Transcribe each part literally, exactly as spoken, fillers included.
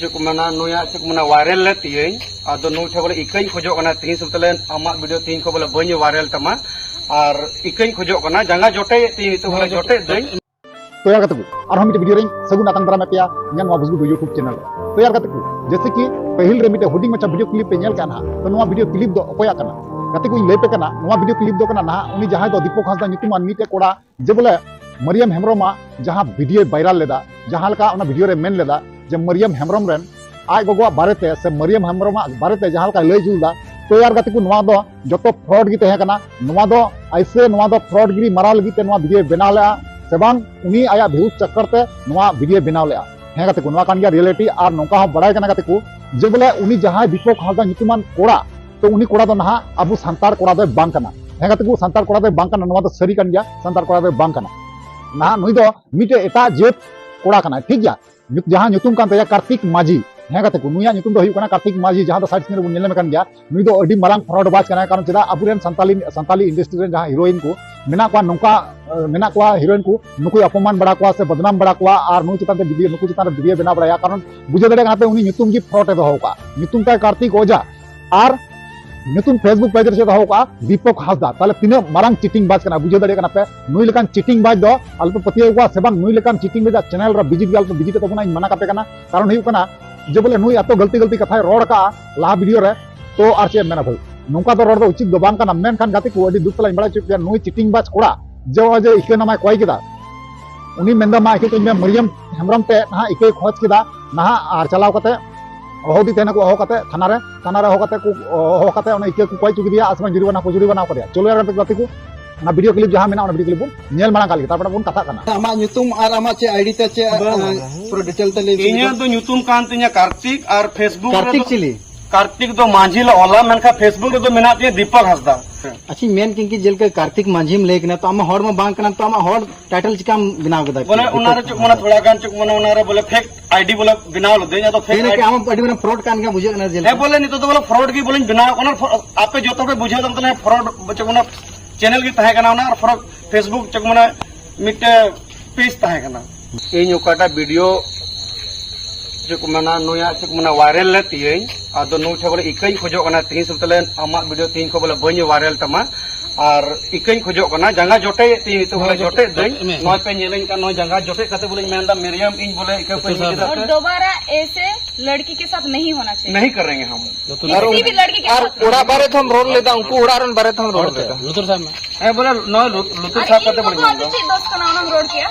ᱪᱮᱫ ᱠᱚ ᱢᱮᱱᱟ, ᱱᱩᱭᱟᱜ ᱪᱮᱫ ᱠᱚ ᱢᱮᱱᱟ, ᱵᱷᱟᱭᱨᱟᱞ ᱞᱮᱫ ᱛᱤᱭᱟᱹᱧ᱾ ᱟᱫᱚ ᱱᱩᱭ ᱴᱷᱮᱱ ᱵᱚᱞᱮ ᱤᱠᱟᱹᱧ ᱠᱷᱚᱡᱚᱜ ᱠᱟᱱᱟ, ᱛᱤᱦᱤᱧ ᱥᱩᱫᱷᱟᱹ ᱞᱮ ᱟᱢᱟᱜ ᱵᱷᱤᱰᱤᱭᱳ ᱛᱤᱦᱤᱧ ᱠᱷᱚᱱ ᱵᱚᱞᱮ ᱵᱟᱹᱧ ᱵᱷᱟᱭᱨᱟᱞ ᱛᱟᱢᱟ᱾ ᱟᱨ ᱤᱠᱟᱹᱧ ᱠᱷᱚᱡᱚᱜ ᱠᱟᱱᱟ, ᱡᱟᱸᱜᱟ ᱡᱚᱴᱮᱫ ᱛᱤᱧ ᱱᱤᱛᱚᱜ ᱵᱚᱞᱮ ᱡᱚᱴᱮᱫ ᱫᱟᱹᱧ᱾ ᱛᱚ ᱭᱟᱨ ᱜᱟᱛᱮ ᱠᱚ, ᱟᱨᱦᱚᱸ ᱢᱤᱫᱴᱮᱡ ᱵᱷᱤᱰᱤᱭᱳ ᱨᱮᱧ ᱥᱟᱹᱜᱩᱱ ᱟᱛᱟᱝ ᱫᱟᱨᱟᱢᱮᱫ ᱯᱮᱭᱟ ᱤᱧᱟᱹᱜ ᱱᱚᱣᱟ ᱵᱷᱩᱥᱜᱩ ᱫᱩ YouTube ᱪᱮᱱᱮᱞ ᱨᱮ᱾ ᱛᱚ ᱭᱟᱨ ᱜᱟᱛᱮ ᱠᱚ, ᱡᱮᱭᱥᱮ ᱠᱤ ᱯᱟᱹᱦᱤᱞ ᱨᱮ ᱢᱤᱫᱴᱮᱡ ᱦᱩᱰᱤᱧ ᱢᱟᱪᱷᱟ ᱵᱷᱤᱰᱤᱭᱳ ᱠᱞᱤᱯ ᱯᱮ ᱧᱮᱞ ᱠᱮᱫ ᱱᱟᱦᱟᱜ, ᱛᱚ ᱱᱚᱣᱟ ᱵᱷᱤᱰᱤᱭᱳ ᱠᱞᱤᱯ ᱫᱚ ᱚᱠᱚᱭᱟᱜ ᱠᱟᱱᱟ? ᱜᱟᱛᱮ ᱠᱚᱧ ᱞᱟᱹᱭ ᱯᱮ ᱠᱟᱱᱟ, ᱱᱚᱣᱟ ᱵᱷᱤᱰᱤᱭᱳ ᱠᱞᱤᱯ ᱫᱚ ᱠᱟᱱᱟ ᱱᱟᱦᱟᱜ ᱩᱱᱤ ᱡᱟᱦᱟᱸᱭ ᱫᱚ ᱫᱤᱯᱚᱠ ᱦᱟᱸᱥᱫᱟ ᱧᱩᱛᱩᱢᱟᱱ ᱢᱤᱫᱴᱮᱡ ᱠᱚᱲᱟ, ᱡᱮ ᱵᱚᱞᱮ ᱢᱟᱨᱤᱭᱟᱢ ᱦᱮᱢᱵᱨᱚᱢᱟᱜ ᱡᱟᱦᱟᱸ ᱵᱷᱤᱰᱤᱭᱳᱭ ᱵᱷᱟᱭᱨᱟᱞ ᱞᱮᱫᱟ, ᱡᱟᱦᱟᱸ ᱞᱮᱠᱟ ᱚᱱᱟ ᱵᱷᱤᱰᱤᱭᱳ ᱨᱮ ᱢᱮᱱ ᱞᱮᱫᱟ ᱡᱮ ᱢᱟᱨᱤᱭᱟᱢ ᱦᱮᱢᱵᱨᱚᱢ ᱨᱮᱱ ᱟᱡ ᱜᱚᱜᱚᱣᱟᱜ ᱵᱟᱨᱮᱛᱮ ᱥᱮ ᱢᱟᱨᱤᱭᱟᱢ ᱦᱮᱢᱵᱨᱚᱢᱟᱜ ᱵᱟᱨᱮᱛᱮ ᱡᱟᱦᱟᱸ ᱞᱮᱠᱟᱭ ᱞᱟᱹᱭ ᱦᱚᱪᱚ ᱞᱮᱫᱟ, ᱛᱚ ᱭᱟᱨ ᱜᱟᱛᱮ ᱠᱚ, ᱱᱚᱣᱟ ᱫᱚ ᱡᱚᱛᱚ ᱯᱷᱨᱚᱰ ᱜᱮ ᱛᱟᱦᱮᱸ ᱠᱟᱱᱟ᱾ ᱱᱚᱣᱟ ᱫᱚ ᱟᱭᱥᱮ, ᱱᱚᱣᱟ ᱫᱚ ᱯᱷᱨᱚᱰ ᱜᱤᱨᱤ ᱢᱟᱨᱟᱣ ᱞᱟᱹᱜᱤᱫ ᱛᱮ ᱱᱚᱣᱟ ᱵᱷᱤᱰᱤᱭᱳᱭ ᱵᱮᱱᱟᱣ ᱞᱮᱫᱼᱟ ᱥᱮ ᱵᱟᱝ, ᱩᱱᱤ ᱟᱭᱟᱜ ᱵᱷᱤᱭᱩᱡᱽ ᱪᱟᱠᱠᱟᱨ ᱛᱮ ᱱᱚᱣᱟ ᱵᱷᱤᱰᱤᱭᱳᱭ ᱵᱮᱱᱟᱣ ᱞᱮᱫᱼᱟ᱾ ᱦᱮᱸ ᱜᱟᱛᱮ ᱠᱚ, ᱱᱚᱣᱟ ᱠᱟᱱ ᱜᱮᱭᱟ ᱨᱤᱭᱮᱞᱤᱴᱤ᱾ ᱟᱨ ᱱᱚᱝᱠᱟ ᱦᱚᱸ ᱵᱟᱲᱟᱭ ᱠᱟᱱᱟ ᱜᱟᱛᱮ ᱠᱚ, ᱡᱮ ᱵᱚᱞᱮ ᱩᱱᱤ ᱡᱟᱦᱟᱸᱭ ᱫᱤᱯᱚᱠ ᱦᱟᱸᱥᱫᱟ ᱧᱩᱛᱩᱢᱟᱱ ᱠᱚᱲᱟ, ᱛᱚ ᱩᱱᱤ ᱠᱚᱲᱟ ᱫᱚ ᱱᱟᱦᱟᱜ ᱟᱵᱚ ᱥᱟᱱᱛᱟᱲ ᱠᱚᱲᱟ ᱫᱚᱭ ᱵᱟᱝ ᱠᱟᱱᱟ᱾ ᱦᱮᱸ ᱜᱟᱛᱮ ᱠᱚ, ᱥᱟᱱᱛᱟᱲ ᱠᱚᱲᱟ ᱫᱚᱭ ᱵᱟᱝ ᱠᱟᱱᱟ, ᱱᱚᱣᱟ ᱫᱚ ᱥᱟᱹᱨᱤ ᱠᱟᱱ ᱜᱮᱭᱟ, ᱥᱟᱱᱛᱟᱲ ᱠᱚᱲᱟ ᱫᱚᱭ ᱵᱟᱝ ᱠᱟᱱᱟ᱾ ᱱᱟᱦᱟᱜ ᱱᱩᱭ ᱫᱚ ᱢᱤᱫᱴᱮᱡ ᱮᱴᱟᱜ ᱡᱟᱹᱛ ᱠᱚᱲᱟ ᱠᱟᱱᱟᱭ, ᱴᱷᱤᱠ ᱜᱮᱭᱟ᱾ ᱧᱩᱛ-, ᱡᱟᱦᱟᱸ ᱧᱩᱛᱩᱢ ᱠᱟᱱ ᱛᱟᱭᱟ ᱠᱟᱨᱛᱤᱠ ᱢᱟᱹᱡᱷᱤ᱾ ᱦᱮᱸ ᱜᱟᱛᱮ ᱠᱚ, ᱱᱩᱭᱟᱜ ᱧᱩᱛᱩᱢ ᱫᱚ ᱦᱩᱭᱩᱜ ᱠᱟᱱᱟ ᱠᱟᱨᱛᱤᱠ ᱢᱟᱹᱡᱷᱤ, ᱡᱟᱦᱟᱸ ᱫᱚ ᱥᱟᱭᱤᱰ ᱥᱤᱱ ᱨᱮᱵᱚᱱ ᱧᱮᱞ ᱧᱟᱢᱮ ᱠᱟᱱ ᱜᱮᱭᱟ᱾ ᱱᱩᱭ ᱫᱚ ᱟᱹᱰᱤ ᱢᱟᱨᱟᱝ ᱯᱷᱨᱚᱰ ᱵᱟᱡᱽ ᱠᱟᱱᱟᱭ, ᱠᱟᱨᱚᱱ ᱪᱮᱫᱟᱜ ᱟᱵᱚᱨᱮᱱ ᱥᱟᱱᱛᱟᱞᱤ, ᱥᱟᱱᱛᱟᱞᱤ ᱤᱱᱰᱟᱥᱴᱨᱤ ᱨᱮᱱ ᱡᱟᱦᱟᱸ ᱦᱤᱨᱳᱭᱤᱱ ᱠᱚ ᱢᱮᱱᱟᱜ ᱠᱚᱣᱟ, ᱱᱚᱝᱠᱟ, ᱮ, ᱢᱮᱱᱟᱜ ᱠᱚᱣᱟ ᱦᱤᱨᱳᱭᱤᱱ ᱠᱚ, ᱱᱩᱠᱩᱭ ᱚᱯᱚᱢᱟᱱ ᱵᱟᱲᱟ ᱠᱚᱣᱟ ᱥᱮ ᱵᱚᱫᱱᱟᱢ ᱵᱟᱲᱟ ᱠᱚᱣᱟ, ᱟᱨ ᱱᱩᱭ ᱪᱮᱛᱟᱱ ᱨᱮ ᱵᱷᱤᱰᱤᱭᱳ, ᱱᱩᱠᱩ ᱪᱮᱛᱟᱱ ᱨᱮ ᱵᱷᱤᱰᱤᱭᱳ ᱵᱮᱱᱟᱣ ᱵᱟᱲᱟᱭᱟ, ᱠᱟᱨᱚᱱ ᱵᱩᱡᱷᱟᱹᱣ ᱫᱟᱲᱮᱭᱟᱜ ᱠᱟᱱᱟ ᱯᱮ ᱩᱱᱤ ᱧᱩᱛᱩᱢ ᱜᱮ ᱯᱷᱨᱚᱰ ᱮ ᱫᱚᱦᱚ ᱟᱠᱟᱫᱼᱟ, ᱧᱩᱛᱩᱢ ᱛᱟᱭ ᱠᱟᱨᱛᱤᱠ ᱳᱡᱷᱟ᱾ ᱟᱨ ᱧᱩᱛᱩᱢ Facebook ᱯᱮᱡᱽ ᱨᱮ ᱪᱮᱫ ᱫᱚᱦᱚ ᱠᱟᱜᱼᱟ? ᱫᱤᱯᱚᱠ ᱦᱟᱸᱥᱫᱟ᱾ ᱛᱟᱦᱞᱮ ᱛᱤᱱᱟᱹᱜ ᱢᱟᱨᱟᱝ ᱪᱤᱴᱤᱝ ᱵᱟᱡᱽ ᱠᱟᱱᱟ, ᱵᱩᱡᱷᱟᱹᱣ ᱫᱟᱲᱮᱭᱟᱜ ᱠᱟᱱᱟ ᱯᱮ? ᱱᱩᱭ ᱞᱮᱠᱟᱱ ᱪᱤᱴᱤᱝ ᱵᱟᱡᱽ ᱫᱚ ᱟᱞᱚᱯᱮ ᱯᱟᱹᱛᱭᱟᱹᱣ ᱠᱚᱣᱟ, ᱥᱮ ᱵᱟᱝ ᱱᱩᱭ ᱞᱮᱠᱟᱱ ᱪᱤᱴᱤᱝ ᱵᱟᱡᱽ ᱪᱮᱱᱮᱞ ᱨᱮ ᱵᱷᱤᱡᱤᱴ ᱜᱮ ᱟᱞᱚᱯᱮ ᱵᱷᱤᱡᱤᱴ ᱛᱟᱵᱚᱱᱟ, ᱤᱧ ᱢᱟᱱᱟ ᱠᱟᱯᱮ ᱠᱟᱱᱟ᱾ ᱠᱟᱨᱚᱱ ᱦᱩᱭᱩᱜ ᱠᱟᱱᱟ ᱡᱮ ᱵᱚᱞᱮ ᱱᱩᱭ ᱮᱛᱚ ᱜᱟᱹᱞᱛᱤ ᱜᱟᱹᱞᱛᱤ ᱠᱟᱛᱷᱟᱭ ᱨᱚᱲ ᱠᱟᱜᱼᱟ ᱞᱟᱦᱟ ᱵᱷᱤᱰᱤᱭᱳ ᱨᱮ, ᱛᱚ ᱟᱨ ᱪᱮᱫ ᱮᱢ ᱢᱮᱱᱟ ᱵᱷᱟᱹᱭ, ᱱᱚᱝᱠᱟ ᱫᱚ ᱨᱚᱲ ᱫᱚ ᱩᱪᱤᱛ ᱫᱚ ᱵᱟᱝ ᱠᱟᱱᱟ᱾ ᱢᱮᱱᱠᱷᱟᱱ ᱜᱟᱛᱮ ᱠᱚ, ᱟᱹᱰᱤ ᱫᱩᱠ ᱥᱟᱞᱟᱜ ᱤᱧ ᱵᱟᱲᱟᱭ ᱦᱚᱪᱚᱭᱮᱫ ᱯᱮᱭᱟ, ᱱᱩᱭ ᱪᱤᱴᱤᱝ ᱵᱟᱡᱽ ᱠᱚᱲᱟ ᱡᱮ ᱱᱚᱜᱼᱚᱭ ᱡᱮ ᱤᱠᱟᱹᱱᱟᱢᱟᱭ ᱠᱚᱭ ᱠᱮᱫᱟ, ᱩᱱᱤ ᱢᱮᱱᱫᱟ ᱢᱟ ᱤᱠᱟᱹ ᱠᱟᱹᱧ ᱢᱮ, ᱢᱟᱹᱨᱤᱭᱟᱹᱢ ᱦᱮᱢᱵᱨᱚᱢ ᱛᱮ ᱱᱟᱦᱟᱜ ᱤᱠᱟᱹᱭ ᱠᱷᱚᱡᱽ ᱠᱮᱫᱟ ᱱᱟᱦᱟᱜ, ᱟᱨ ᱪᱟᱞᱟᱣ ᱠᱟᱛᱮ ᱦᱚᱦᱚ ᱫᱤ ᱛᱟᱦᱮᱱᱟᱠᱚ, ᱦᱚᱦᱚ ᱠᱟᱛᱮ ᱛᱷᱟᱱᱟ ᱨᱮ, ᱛᱷᱟᱱᱟ ᱨᱮ ᱦᱚᱦᱚ ᱠᱟᱛᱮ ᱠᱚ, ᱦᱚᱦᱚ ᱠᱟᱛᱮ ᱚᱱᱟ ᱤᱠᱟᱹ ᱠᱚ ᱠᱚᱭ ᱦᱚᱪᱚ ᱠᱮᱫᱮᱭᱟ, ᱟᱨ ᱥᱮ ᱵᱟᱝ ᱡᱩᱨᱤᱢᱟᱱᱟ ᱠᱚ ᱡᱩᱨᱤᱢᱟᱱᱟ ᱠᱟᱫᱮᱭᱟ᱾ ᱪᱚᱞᱚ ᱭᱟᱨ ᱜᱟᱛᱮ ᱠᱚ, ᱚᱱᱟ ᱵᱷᱤᱰᱤᱭᱳ ᱠᱞᱤᱯ ᱡᱟᱦᱟᱸ ᱢᱮᱱᱟᱜᱼᱟ, ᱚᱱᱟ ᱵᱷᱤᱰᱤᱭᱳ ᱠᱞᱤᱯ ᱵᱚᱱ ᱧᱮᱞ ᱢᱟᱲᱟᱝ ᱠᱟᱜ ᱞᱮᱜᱮ, ᱛᱟᱨᱯᱚᱨᱮ ᱵᱚᱱ ᱠᱟᱛᱷᱟᱜ ᱠᱟᱱᱟ᱾ ᱟᱢᱟᱜ ᱧᱩᱛᱩᱢ ᱟᱨ ᱟᱢᱟᱜ ᱪᱮᱫ ᱟᱭᱰᱤ ᱛᱮ ᱪᱮᱫ, ᱵᱟᱝ, ᱟᱸ, ᱵᱟᱝ, ᱵᱟᱝ᱾ ᱯᱩᱨᱟᱹ ᱰᱤᱴᱮᱞ ᱛᱮ ᱞᱟᱹᱭ ᱤᱧᱟᱹᱜ ᱫᱚ ᱧᱩᱛᱩᱢ ᱠᱟᱱ ᱛᱤᱧᱟ ᱠᱟᱨᱛᱤᱠ, ᱟᱨ Facebook ᱨᱮᱫᱚ ᱠᱟᱨᱛᱤᱠ ᱪᱤᱞᱤ? ᱠᱟᱨᱛᱤᱠ ᱫᱚ ᱢᱟᱹᱡᱷᱤ ᱞᱮ ᱚᱞᱟ, ᱢᱮᱱᱠᱷᱟᱱ Facebook ᱨᱮᱫᱚ ᱢᱮᱱᱟᱜ ᱛᱤᱧᱟ ᱫᱤᱯᱚᱠ ᱦᱟᱸᱥᱫᱟ᱾ ᱟᱪᱪᱷᱟ, ᱢᱮᱱ ᱠᱤᱧ ᱠᱤ ᱡᱮᱞᱮᱠᱟ ᱠᱟᱨᱛᱤᱠ ᱢᱟᱹᱡᱷᱤᱢ ᱞᱟᱹᱭ ᱠᱟᱱᱟ, ᱛᱚ ᱟᱢᱟᱜ ᱦᱚᱲ ᱢᱟ ᱵᱟᱝ ᱠᱟᱱᱟᱢ, ᱛᱚ ᱟᱢᱟᱜ ᱦᱚᱲ ᱴᱟᱭᱴᱮᱞ ᱪᱤᱠᱟᱢ ᱵᱮᱱᱟᱣ ᱠᱮᱫᱟ? ᱵᱚᱞᱮ ᱚᱱᱟ ᱨᱮ ᱪᱮᱫ ᱢᱟᱱᱮ ᱛᱷᱚᱲᱟ ᱜᱟᱱ ᱪᱮᱫ ᱢᱟᱱᱮ ᱚᱱᱟ ᱨᱮ ᱵᱚᱞᱮ ᱯᱷᱮᱠ ᱟᱭᱰᱤ ᱵᱚᱞᱮ ᱵᱮᱱᱟᱣ ᱞᱮᱫᱟᱹᱧ, ᱟᱫᱚ ᱯᱷᱮᱠ ᱦᱮᱸ, ᱞᱮᱠᱟ ᱟᱭᱰᱤ ᱟᱢ ᱟᱹᱰᱤ ᱢᱟᱨᱟᱝ ᱯᱷᱨᱚᱰ ᱠᱟᱱ ᱜᱮᱭᱟ ᱵᱩᱡᱷᱟᱹᱜ ᱠᱟᱱᱟ ᱡᱮᱞᱮᱠᱟ᱾ ᱦᱮᱸ, ᱵᱚᱞᱮ ᱱᱤᱛᱚᱜ ᱫᱚ ᱵᱚᱞᱮ ᱯᱷᱨᱚᱰ ᱜᱮ ᱵᱚᱞᱮᱧ ᱵᱮᱱᱟᱣ ᱠᱟᱱᱟ, ᱯᱷᱨᱚ-, ᱟᱯᱮ ᱡᱚᱛᱚ ᱯᱮ ᱵᱩᱡᱷᱟᱹᱣ ᱫᱟᱢ ᱛᱟᱦᱞᱮ ᱯᱷᱨᱚᱰ ᱪᱮᱫ ᱢᱟᱱᱮ ᱪᱮᱱᱮᱞ ᱜᱮ ᱛᱟᱦᱮᱸ ᱠᱟᱱᱟ ᱚᱱᱟ, ᱟᱨ ᱯᱷᱨᱚᱰ Facebook ᱪᱮᱫ ᱢᱟᱱᱮ ᱢᱤᱫᱴᱮᱡ ᱯᱮᱡᱽ ᱛᱟᱦᱮᱸ ᱠᱟᱱᱟ᱾ ᱤᱧ ᱚᱠᱟᱴᱟᱜ ᱵᱷᱤᱰᱤᱭᱳ ᱪᱮᱫ ᱠᱚ ᱢᱮᱱᱟ, ᱱᱩᱭᱟᱜ ᱪᱮᱫ ᱠᱚ ᱢᱮᱱᱟ, ᱵᱷᱟᱭᱨᱟᱞ ᱞᱮᱫ ᱛᱤᱭᱟᱹᱧ᱾ ᱟᱫᱚ ᱱᱩᱭ ᱴᱷᱮᱱ ᱵᱚᱞᱮ ᱤᱠᱟᱹᱧ ᱠᱷᱚᱡᱚᱜ ᱠᱟᱱᱟ, ᱛᱤᱦᱤᱧ ᱥᱮᱫ ᱛᱟᱦᱞᱮ ᱟᱢᱟᱜ ᱵᱷᱤᱰᱤᱭᱳ ᱛᱤᱦᱤᱧ ᱠᱷᱚᱱ ᱵᱚᱞᱮ ᱵᱟᱹᱧ ᱵᱷᱟᱭᱨᱟᱞ ᱛᱟᱢᱟ᱾ ᱟᱨ ᱤᱠᱟᱹᱧ ᱠᱷᱚᱡᱚᱜ ᱠᱟᱱᱟ, ᱡᱟᱸᱜᱟ ᱡᱚᱴᱮᱫ ᱛᱤᱧ ᱱᱤᱛᱚᱜ ᱵᱚᱞᱮ ᱡᱚᱴᱮᱫ ᱫᱟᱹᱧ᱾ ᱱᱚᱜᱼᱚᱭ ᱯᱮ ᱧᱮᱞᱤᱧ ᱠᱟᱱ, ᱱᱚᱜᱼᱚᱭ ᱡᱟᱸᱜᱟ ᱡᱚᱴᱮᱫ ᱠᱟᱛᱮ ᱵᱚᱞᱮᱧ ᱢᱮᱱᱫᱟ, ᱢᱤᱨᱤᱭᱟᱢ, ᱤᱧ ᱵᱚᱞᱮ ᱤᱠᱟᱹ ᱠᱚᱧ ᱤᱫᱤ ᱠᱮᱫᱟ᱾ और दोबारा ऐसे लड़की के साथ नहीं होना चाहिए। नहीं करेंगे हम। ᱟᱨ ᱩᱱ-, ᱟᱨ ᱚᱲᱟᱜ ᱵᱟᱨᱮ ᱛᱮᱦᱚᱸᱢ ᱨᱚᱲ ᱞᱮᱫᱟ, ᱩᱱᱠᱩ ᱚᱲᱟᱜ ᱨᱮᱱ ᱵᱟᱨᱮ ᱛᱮᱦᱚᱸᱢ ᱨᱚᱲ ᱞᱮᱫᱟ᱾ ᱞᱩᱛᱩᱨ ᱥᱟᱵ ᱢᱮ᱾ ᱦᱮᱸ, ᱵᱚᱞᱮ ᱱᱚᱜᱼᱚᱭ ᱞᱩ-, ᱞᱩᱛᱩᱨ ᱟᱨ ᱥᱟᱵ ᱤᱧ ᱠᱟᱛᱮ ᱵᱚᱞᱮ ᱜᱚᱜᱚ ᱧᱮᱞ ᱟᱫᱚ ᱫᱟ᱾ ᱪᱮᱫ ᱫᱳᱥ ᱠᱟᱱᱟ, ᱚᱱᱟᱢ ᱨᱚᱲ ᱠᱮᱭᱟ?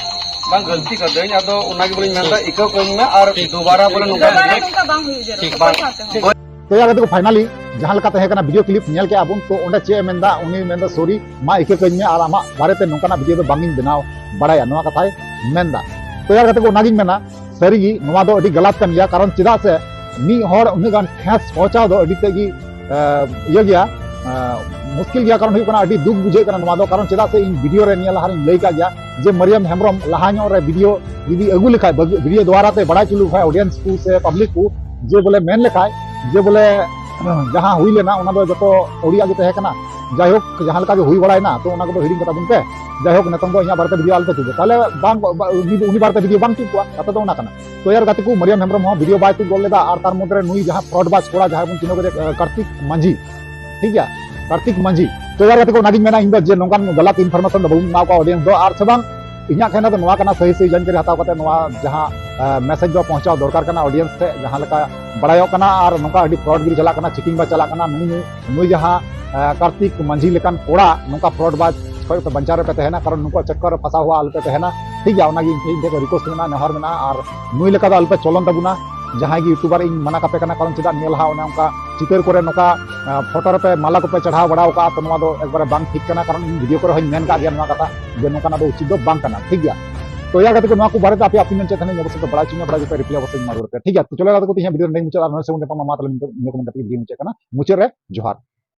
ᱵᱟᱝ, ᱜᱟᱹᱞᱛᱤ ᱠᱟᱹᱫᱟᱹᱧ, ᱟᱫᱚ ᱚᱱᱟᱜᱮ ᱵᱚᱞᱮᱧ ᱢᱮᱱᱫᱟ, ᱤᱠᱟᱹ ᱠᱟᱹᱧ ᱢᱮ ᱟᱨ ᱫᱩᱵᱟᱨᱟ ᱵᱚᱞᱮ ᱱᱚᱝᱠᱟ ᱫᱩᱵᱟᱨᱟ ᱨᱮ ᱱᱚᱝᱠᱟ ᱵᱟᱝ ᱦᱩᱭᱩᱜ ᱡᱟᱹᱨᱩᱲ, ᱴᱷᱤᱠ, ᱚᱠᱚᱭ ᱵᱟᱝ, ᱥᱟᱶᱛᱮ ᱦᱚᱸ᱾ ᱴᱷᱤᱠ᱾ ᱛᱚ ᱭᱟᱨ ᱜᱟᱛᱮ ᱠᱚ, finally ᱡᱟᱦᱟᱸ ᱞᱮᱠᱟ ᱛᱟᱦᱮᱸ ᱠᱟᱱᱟ, ᱵᱷᱤᱰᱤᱭᱳ ᱠᱞᱤᱯ ᱧᱮᱞ ᱠᱮᱜᱼᱟ ᱵᱚᱱ, ᱛᱚ ᱚᱸᱰᱮ ᱪᱮᱫ ᱮ ᱢᱮᱱᱫᱟ, ᱩᱱᱤ ᱢᱮᱱᱫᱟ, "ᱥᱚᱨᱤ, ᱢᱟ ᱤᱠᱟᱹ ᱠᱟᱹᱧ ᱢᱮ ᱟᱨ ᱟᱢᱟᱜ ᱵᱟᱨᱮᱛᱮ ᱱᱚᱝᱠᱟᱱᱟᱜ ᱵᱷᱤᱰᱤᱭᱳ ᱫᱚ ᱵᱟᱝ ᱤᱧ ᱵᱮᱱᱟᱣ ᱵᱟᱲᱟᱭᱟ", ᱱᱚᱣᱟ ᱠᱟᱛᱷᱟᱭ ᱢᱮᱱᱫᱟ᱾ ᱛᱚ ᱭᱟᱨ ᱜᱟᱛᱮ ᱠᱚ, ᱚᱱᱟᱜᱤᱧ ᱢᱮᱱᱟ, ᱥᱟᱹᱨᱤᱜᱮ ᱱᱚᱣᱟ ᱫᱚ ᱟᱹᱰᱤ ᱜᱟᱞᱟᱛ ᱠᱟᱱ ᱜᱮᱭᱟ, ᱠᱟᱨᱚᱱ ᱪᱮᱫᱟᱜ ᱥᱮ ᱢᱤᱫ ᱦᱚᱲ ᱩᱱᱟᱹᱜ ᱜᱟᱱ ᱴᱷᱮᱥ ᱯᱚᱦᱪᱟᱣ ᱫᱚ ᱟᱹᱰᱤ ᱛᱮᱫ ᱜᱮ, ᱮ, ᱤᱭᱟᱹ ᱜᱮᱭᱟ, ᱮ, ᱢᱩᱥᱠᱤᱞ ᱜᱮᱭᱟ᱾ ᱠᱟᱨᱚᱱ ᱦᱩᱭᱩᱜ ᱠᱟᱱᱟ, ᱟᱹᱰᱤ ᱫᱩᱠ ᱵᱩᱡᱷᱟᱹᱜ ᱠᱟᱱᱟ ᱱᱚᱣᱟ ᱫᱚ, ᱠᱟᱨᱚᱱ ᱪᱮᱫᱟᱜ ᱥᱮ ᱤᱧ ᱵᱷᱤᱰᱤᱭᱳ ᱨᱮ ᱱᱤᱭᱟᱹ ᱞᱟᱦᱟ ᱨᱤᱧ ᱞᱟᱹᱭ ᱠᱟᱜ ᱜᱮᱭᱟ ᱡᱮ ᱢᱟᱨᱤᱭᱟᱢ ᱦᱮᱢᱵᱨᱚᱢ ᱞᱟᱦᱟ ᱧᱚᱜ ᱨᱮ ᱵᱷᱤᱰᱤᱭᱳ ᱡᱩᱫᱤ ᱟᱹᱜᱩ ᱞᱮᱠᱷᱟᱡ, ᱵᱷᱤᱰᱤᱭᱳ ᱫᱣᱟᱨᱟ ᱛᱮ ᱵᱟᱲᱟᱭ ᱦᱚᱪᱚ ᱞᱮᱠᱚ ᱠᱷᱟᱡ ᱚᱰᱤᱭᱮᱱᱥ ᱠᱚ ᱥᱮ ᱯᱟᱵᱽᱞᱤᱠ ᱠᱚ, ᱡᱮ ᱵᱚᱞᱮ ᱢᱮᱱ ᱞᱮᱠᱷᱟᱡ ᱡᱮ ᱵᱚᱞᱮ ᱡᱟᱦᱟᱸ ᱦᱩᱭ ᱞᱮᱱᱟ ᱚᱱᱟ ᱫᱚ ᱡᱚᱛᱚ ᱟᱹᱣᱲᱤᱭᱟᱜ ᱜᱮ ᱛᱟᱦᱮᱸ ᱠᱟᱱᱟ᱾ ᱡᱟᱭᱦᱳᱠ, ᱡᱟᱦᱟᱸ ᱞᱮᱠᱟ ᱜᱮ ᱦᱩᱭ ᱵᱟᱲᱟᱭᱮᱱᱟ, ᱛᱚ ᱚᱱᱟ ᱠᱚᱫᱚ ᱦᱤᱲᱤᱧ ᱠᱟᱛᱟ ᱵᱚᱱ ᱯᱮ᱾ ᱡᱟᱭᱦᱳᱠ, ᱱᱤᱛᱚᱝ ᱫᱚ ᱤᱧᱟᱹᱜ ᱵᱟᱨᱮᱛᱮ ᱵᱷᱤᱰᱤᱭᱳ ᱟᱞᱚᱯᱮ ᱛᱩᱫᱟ, ᱛᱟᱦᱞᱮ ᱵᱟᱝ, ᱵᱟ-, ᱩᱱᱤ, ᱩᱱᱤ ᱵᱟᱨᱮᱛᱮ ᱵᱷᱤᱰᱤᱭᱳ ᱵᱟᱝ ᱛᱩᱫ ᱠᱚᱜᱼᱟ, ᱠᱟᱛᱷᱟ ᱫᱚ ᱚᱱᱟ ᱠᱟᱱᱟ᱾ ᱛᱚ ᱭᱟᱨ ᱜᱟᱛᱮ ᱠᱚ, ᱢᱟᱨᱤᱭᱟᱢ ᱦᱮᱢᱵᱨᱚᱢ ᱦᱚᱸ ᱵᱷᱤᱰᱤᱭᱳ ᱵᱟᱭ ᱛᱩᱫ ᱜᱚᱫ ᱞᱮᱫᱟ, ᱟᱨ ᱛᱟᱨ ᱢᱚᱫᱽᱫᱷᱮ ᱨᱮ ᱱᱩᱭ ᱡᱟᱦᱟᱸ ᱯᱷᱨᱚᱰ ᱵᱟᱡᱽ ᱠᱚᱲᱟ, ᱡᱟᱦᱟᱸᱭ ᱵᱚᱱ ᱪᱤᱱᱦᱟᱹᱣ ᱠᱟᱫᱮᱭᱟ, ᱟᱸ, ᱠᱟᱨᱛᱤᱠ ᱢᱟᱹᱡᱷᱤ, ᱴᱷᱤᱠ ᱜᱮᱭᱟ, ᱠᱟᱨᱛᱤᱠ ᱢᱟᱹᱡᱷᱤ᱾ ᱛᱚ ᱭᱟᱨ ᱜᱟᱛᱮ ᱠᱚ, ᱚᱱᱟᱜᱤᱧ ᱢᱮᱱᱟ ᱤᱧ ᱫᱚ, ᱡᱮ ᱱᱚᱝᱠᱟᱱ ᱜᱟᱞᱟᱛ ᱤᱱᱯᱷᱚᱨᱢᱮᱥᱚᱱ ᱫᱚ ᱵᱟᱵᱚᱱ ᱮᱢᱟ ᱠᱚᱣᱟ ᱚᱰᱤᱭᱮᱱᱥ ᱫᱚ᱾ ᱟᱨ ᱥᱮ ᱵᱟᱝ, ᱤᱧᱟᱹᱜ ᱠᱷᱟᱱ ᱫᱚ ᱱᱚᱣᱟ ᱠᱟᱱᱟ, ᱥᱟᱹᱦᱤ ᱥᱟᱹᱦᱤ ᱡᱟᱱᱠᱟᱨᱤ ᱦᱟᱛᱟᱣ ᱠᱟᱛᱮ ᱱᱚᱣᱟ ᱡᱟᱦᱟᱸ, ᱟᱸ, ᱢᱮᱥᱮᱡᱽ ᱫᱚ ᱯᱚᱦᱪᱟᱣ ᱫᱚᱨᱠᱟᱨ ᱠᱟᱱᱟ ᱚᱰᱤᱭᱮᱱᱥ ᱴᱷᱮᱱ, ᱡᱟᱦᱟᱸ ᱞᱮᱠᱟ ᱵᱟᱲᱟᱭᱚᱜ ᱠᱟᱱᱟ᱾ ᱟᱨ ᱱᱚᱝᱠᱟ ᱟᱹᱰᱤ ᱯᱷᱨᱚᱰ ᱜᱤᱨᱤ ᱪᱟᱞᱟᱜ ᱠᱟᱱᱟ, ᱪᱤᱴᱤᱝ ᱵᱟ ᱪᱟᱞᱟᱜ ᱠᱟᱱᱟ᱾ ᱱᱩᱭ, ᱱᱩᱭ ᱡᱟᱦᱟᱸ, ᱟᱸ, ᱠᱟᱨᱛᱤᱠ ᱢᱟᱹᱡᱷᱤ ᱞᱮᱠᱟᱱ ᱠᱚᱲᱟ ᱱᱚᱝᱠᱟ ᱯᱷᱨᱚᱰ ᱵᱟᱡᱽ ᱠᱷᱚᱡ ᱯᱮ ᱵᱟᱧᱪᱟᱣ ᱨᱮᱯᱮ ᱛᱟᱦᱮᱱᱟ, ᱠᱟᱨᱚᱱ ᱱᱩᱠᱩᱣᱟᱜ ᱪᱚᱠᱠᱚᱨ ᱨᱮ ᱯᱷᱟᱥᱟᱣ ᱦᱚᱸ ᱟᱞᱚᱯᱮ ᱛᱟᱦᱮᱱᱟ, ᱴᱷᱤᱠ ᱜᱮᱭᱟ? ᱚᱱᱟᱜᱮ ᱤᱧ ᱴᱷᱮᱱ ᱨᱤᱠᱣᱮᱥᱴ ᱢᱮᱱᱟᱜᱼᱟ, ᱱᱮᱦᱚᱨ ᱢᱮᱱᱟᱜᱼᱟ, ᱟᱨ ᱱᱩᱭ ᱞᱮᱠᱟ ᱫᱚ ᱟᱞᱚᱯᱮ ᱪᱚᱞᱚᱱ ᱛᱟᱵᱚᱱᱟ᱾ ᱡᱟᱦᱟᱸᱭ ᱜᱮ ᱭᱩᱴᱩᱵᱟᱨ, ᱤᱧ ᱢᱟᱱᱟ ᱠᱟᱯᱮ ᱠᱟᱱᱟ, ᱠᱟᱨᱚᱱ ᱪᱮᱫᱟᱜ ᱱᱤᱭᱟᱹ ᱞᱟᱦᱟ ᱚᱱᱮ ᱚᱱᱠᱟ ᱪᱤᱛᱟᱹᱨ ᱠᱚᱨᱮ ᱱᱚᱝᱠᱟ, ᱟᱸ, ᱯᱷᱳᱴᱳ ᱨᱮᱯᱮ ᱢᱟᱞᱟ ᱠᱚᱯᱮ ᱪᱟᱲᱦᱟᱣ ᱵᱟᱲᱟᱣ ᱠᱟᱜᱼᱟ, ᱛᱚ ᱱᱚᱣᱟ ᱫᱚ ᱮᱠᱵᱟᱨᱮ ᱵᱟᱝ ᱴᱷᱤᱠ ᱠᱟᱱᱟ, ᱠᱟᱨᱚᱱ ᱤᱧ ᱵᱷᱤᱰᱤᱭᱳ ᱠᱚᱨᱮ ᱦᱚᱸᱧ ᱢᱮᱱ ᱠᱟᱜ ᱜᱮᱭᱟ ᱱᱚᱣᱟ ᱠᱟᱛᱷᱟ, ᱡᱮ ᱱᱚᱝᱠᱟᱱᱟᱜ ᱫᱚ ᱩᱪᱤᱛ ᱫᱚ ᱵᱟᱝ ᱠᱟᱱᱟ, ᱴᱷᱤᱠ ᱜᱮᱭᱟ? ᱛᱚ ᱭᱟᱨ ᱜᱟᱛᱮ ᱠᱚ, ᱱᱚᱣᱟ ᱠᱚ ᱵᱟᱨᱮᱛᱮ ᱟᱯᱮᱭᱟᱜ ᱚᱯᱤᱱᱤᱭᱚᱱ ᱪᱮᱫ ᱛᱟᱦᱮᱱᱟ, ᱤᱧ ᱚᱵᱚᱥᱥᱳᱭ ᱯᱮ ᱵᱟᱲᱟᱭ ᱦᱚᱪᱚᱧᱟ, ᱵᱟᱲᱟᱭ ᱦᱚᱪᱚ ᱯᱮ, ᱨᱤᱯᱞᱟᱭ ᱚᱵᱚᱥᱥᱳᱭ ᱮᱢᱟ ᱨᱩᱣᱟᱹᱲ ᱯᱮ, ᱴᱷᱤᱠ ᱜᱮᱭᱟ? ᱛᱚ ᱪᱚᱞᱚ ᱭᱟᱨ ᱜᱟᱛᱮ ᱠᱚ, ᱛᱮᱦᱮᱧᱟᱜ ᱵᱷᱤᱰᱤᱭᱳ ᱱᱚᱰᱮ ᱜᱮ ᱢᱩᱪᱟᱹᱫ, ᱟᱨ ᱱᱚᱣᱟ ᱥᱮ ᱵᱚᱱ ᱧᱟᱯᱟᱢᱟ, ᱢᱟ ᱛᱟᱦᱞᱮ ᱱᱤᱭᱟᱹ ᱠᱚ ᱢᱮᱱ ᱠᱟᱛᱮ ᱵᱷᱤᱰᱤᱭᱳ ᱢᱩᱪᱟᱹᱫ ᱠᱟᱱᱟ, ᱢᱩᱪᱟᱹᱫ ᱨᱮ ᱡᱚᱦᱟᱨ᱾